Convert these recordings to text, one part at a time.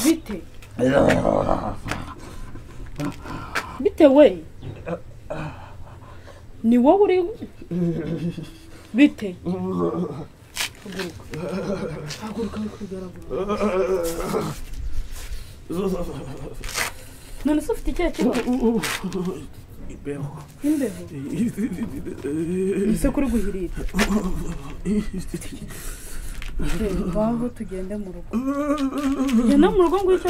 Bite bite we ni wowe uri bite haguruka haguruka none se ufite ikihe kibazo imbeho imbeho ese kuri guhirira ngaho tugende mu rugo tugende mu rugo ngo icyo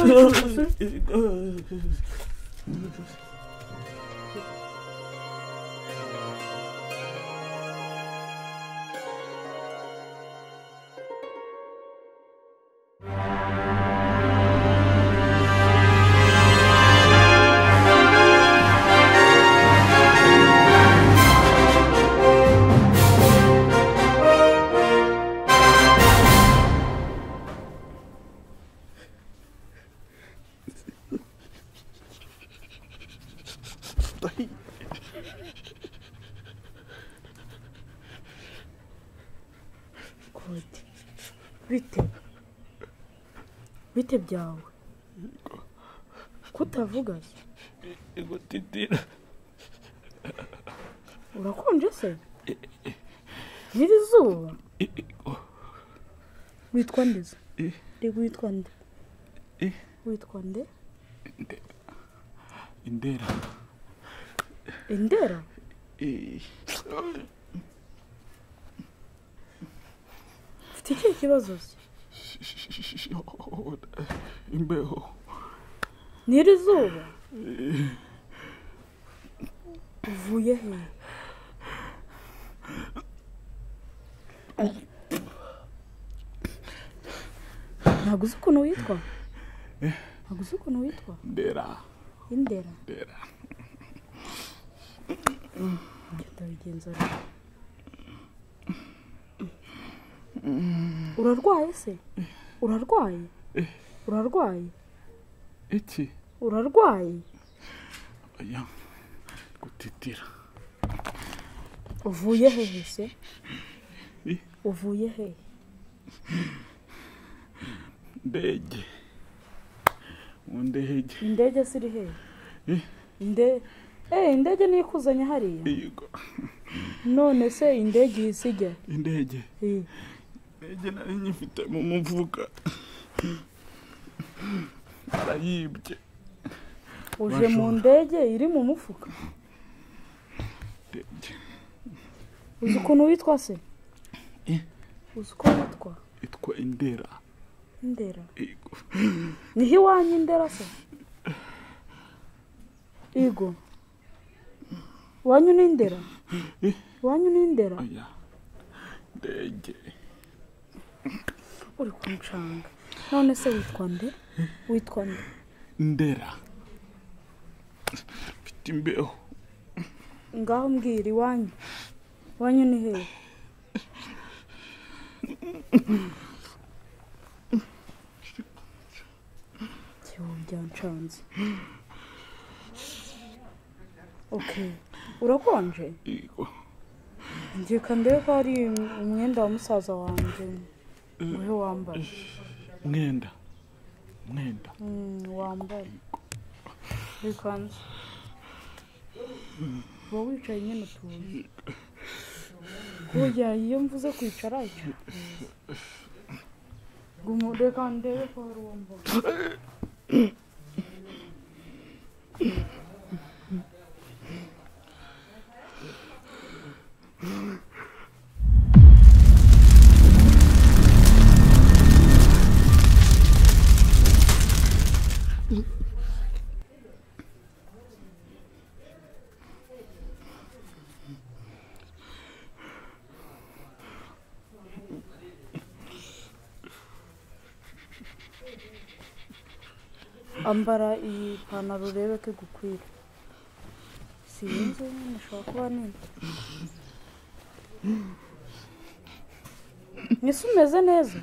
bite bite byawe kutavuga igutitira urakonje se n'iri zuba witwa nde witwa nde witwa nde Indera Indera ufite ikihe kibazo se imbeho n'iri zuba uvuye he ntabwo uzi ukuntu witwa ntabwo uzi ukuntu witwa Ndera Indera Ndera ndabigenza urarwaye se urarwaye urarwaye iki urarwaye oya gutitira uvuye hehe se uvuye hehe ndege mu ndege indege se iri hehe indege niyo ikuzanye hariya yego none se indege ihise ijya indege indege nari nyifite mu mufuka arayibye uje mu ndege iri mu mufuka uzi ukuntu witwa se uzi uko witwa itwa Indera Indera niho iwanyu Indera se Igo iwanyu ni Indera iwanyu ni Indera ndege uri kumucanga none se witwa nde witwa nde Ndera mfite imbeho ngaho mbwira iwanyu iwanyu ni hehe byancanze okay urakonje yego ngeka ndebe ko hari umwenda wa musaza wanjye nguhe wambara mwenda mwenda wambara bikanze uba wicaye nyine utuje burya iyo mvuze kwicara icara reka ndebe ko hari uwo mbona Ambara iyi pantaro urebe ko igukwira si iyi nzu nyine ishobora kuba nini Ese umeze neza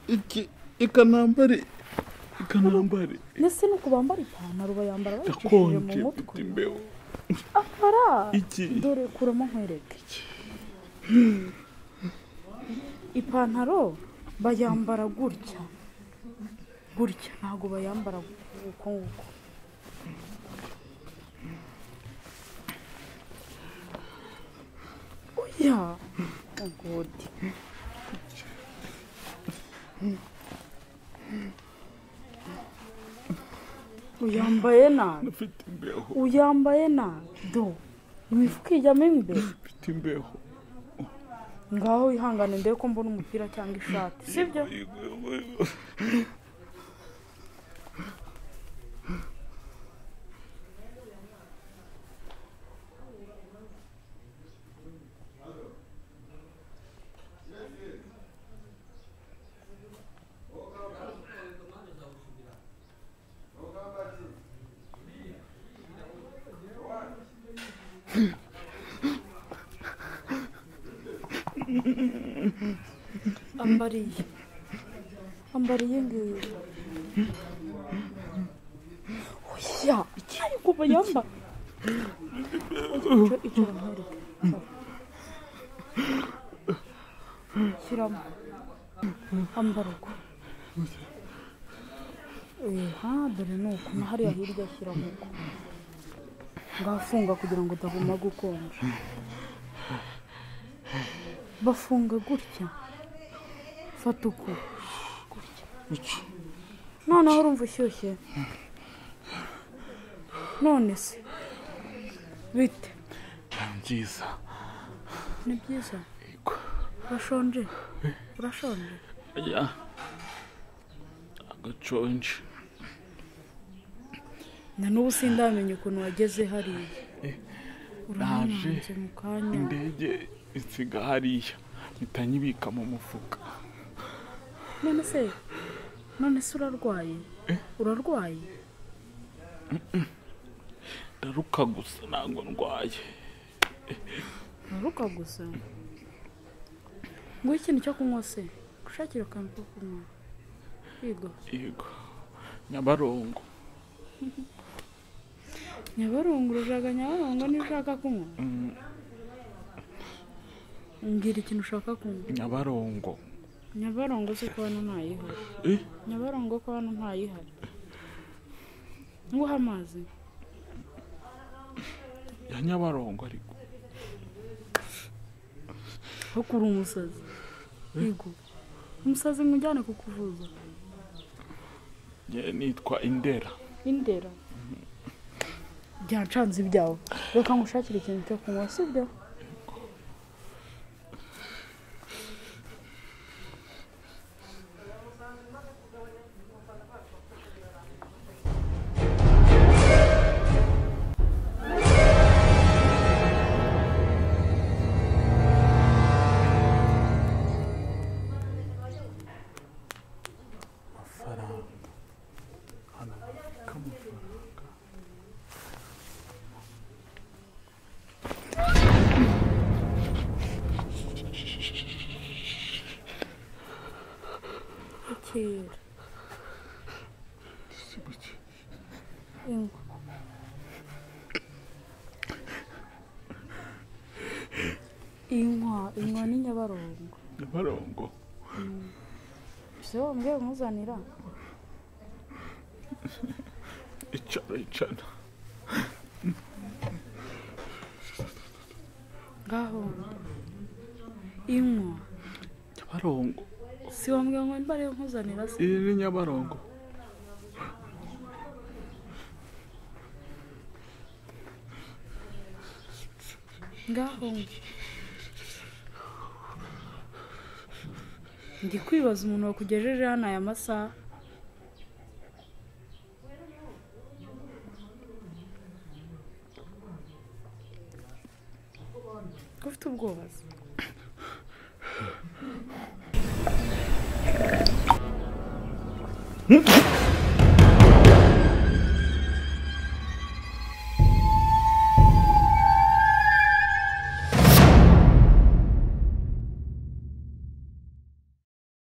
iki ikanambare Reka nambare. Nese nuko bambara ipantaro bayambara bayicishije mu mutwe. Ambara. Iki? Dore kuramo nkwereke. Ipantaro bayambara gutya. Gutya ntago bayambara uko nguko. Oya. Oh God. Uyambaye nabi. Mfite imbeho. Uyambaye nabi. Do. Imifuka ijyamo imbere. Mfite imbeho. Ngaho wihangane ndebe ko mbona umupira cyangwa ishati. Sibyo? Ambariye. Ambariye ngiyo. Oya, ariko bayamba. Icara nkwereke. Shyiramo. Ambara uko. Eha, dore ni uko. Na hariya hirya shyiramo uko. Ngafunga kugira ngo utaguma gukonja. Bafunga gutya. Fata uko. Gutya. Noneho urumva ushyushye. None se bite? Ni byiza. Ni byiza? Yego. Urashonje? Urashonje? Ya. Agaconje. Na n'ubu sindamenya ukuntu wageze hariya. Naje mu kanya. Indege insiga hariya mpita nyibika mu mufuka. None se urarwaye? Urarwaye? Ndaruka gusa ntabwo ndwaye. Ndaruka gusa? Nguhe ikintu cyo kunywa se? Gushakira akantu ko kunywa. Yego. Yego. Nyabarongo. Nyabarongo urashaka Nyabarongo niba ushaka kunywa? Mbwira ikintu ushaka kunywa. Nyabarongo. Nyabarongo se ko hano ntayihari? Nyabarongo ko hano ntayihari? Nguha amazi. Ya Nyabarongo ariko. Aho uri umusazi. Yego. Umusazi nkujyane kukuvuza. Nitwa Indera. Indera? Byancanze ibyawe. Reka ngushakire ikintu cyo kunywa, sibyo? Ingwa. Inkwa ni Nyabarongo. Nyabarongo. Se wambwiye nkuzanira? Icara. Ngaho. Inkwa. Nyabarongo. Si wambwiye ngo mbare nkuzanira se? Iyi ni Nyabarongo. Ngaho. Ndi kwibaza umuntu wakugejeje hano aya masaha. Ko ufite ubwoba se?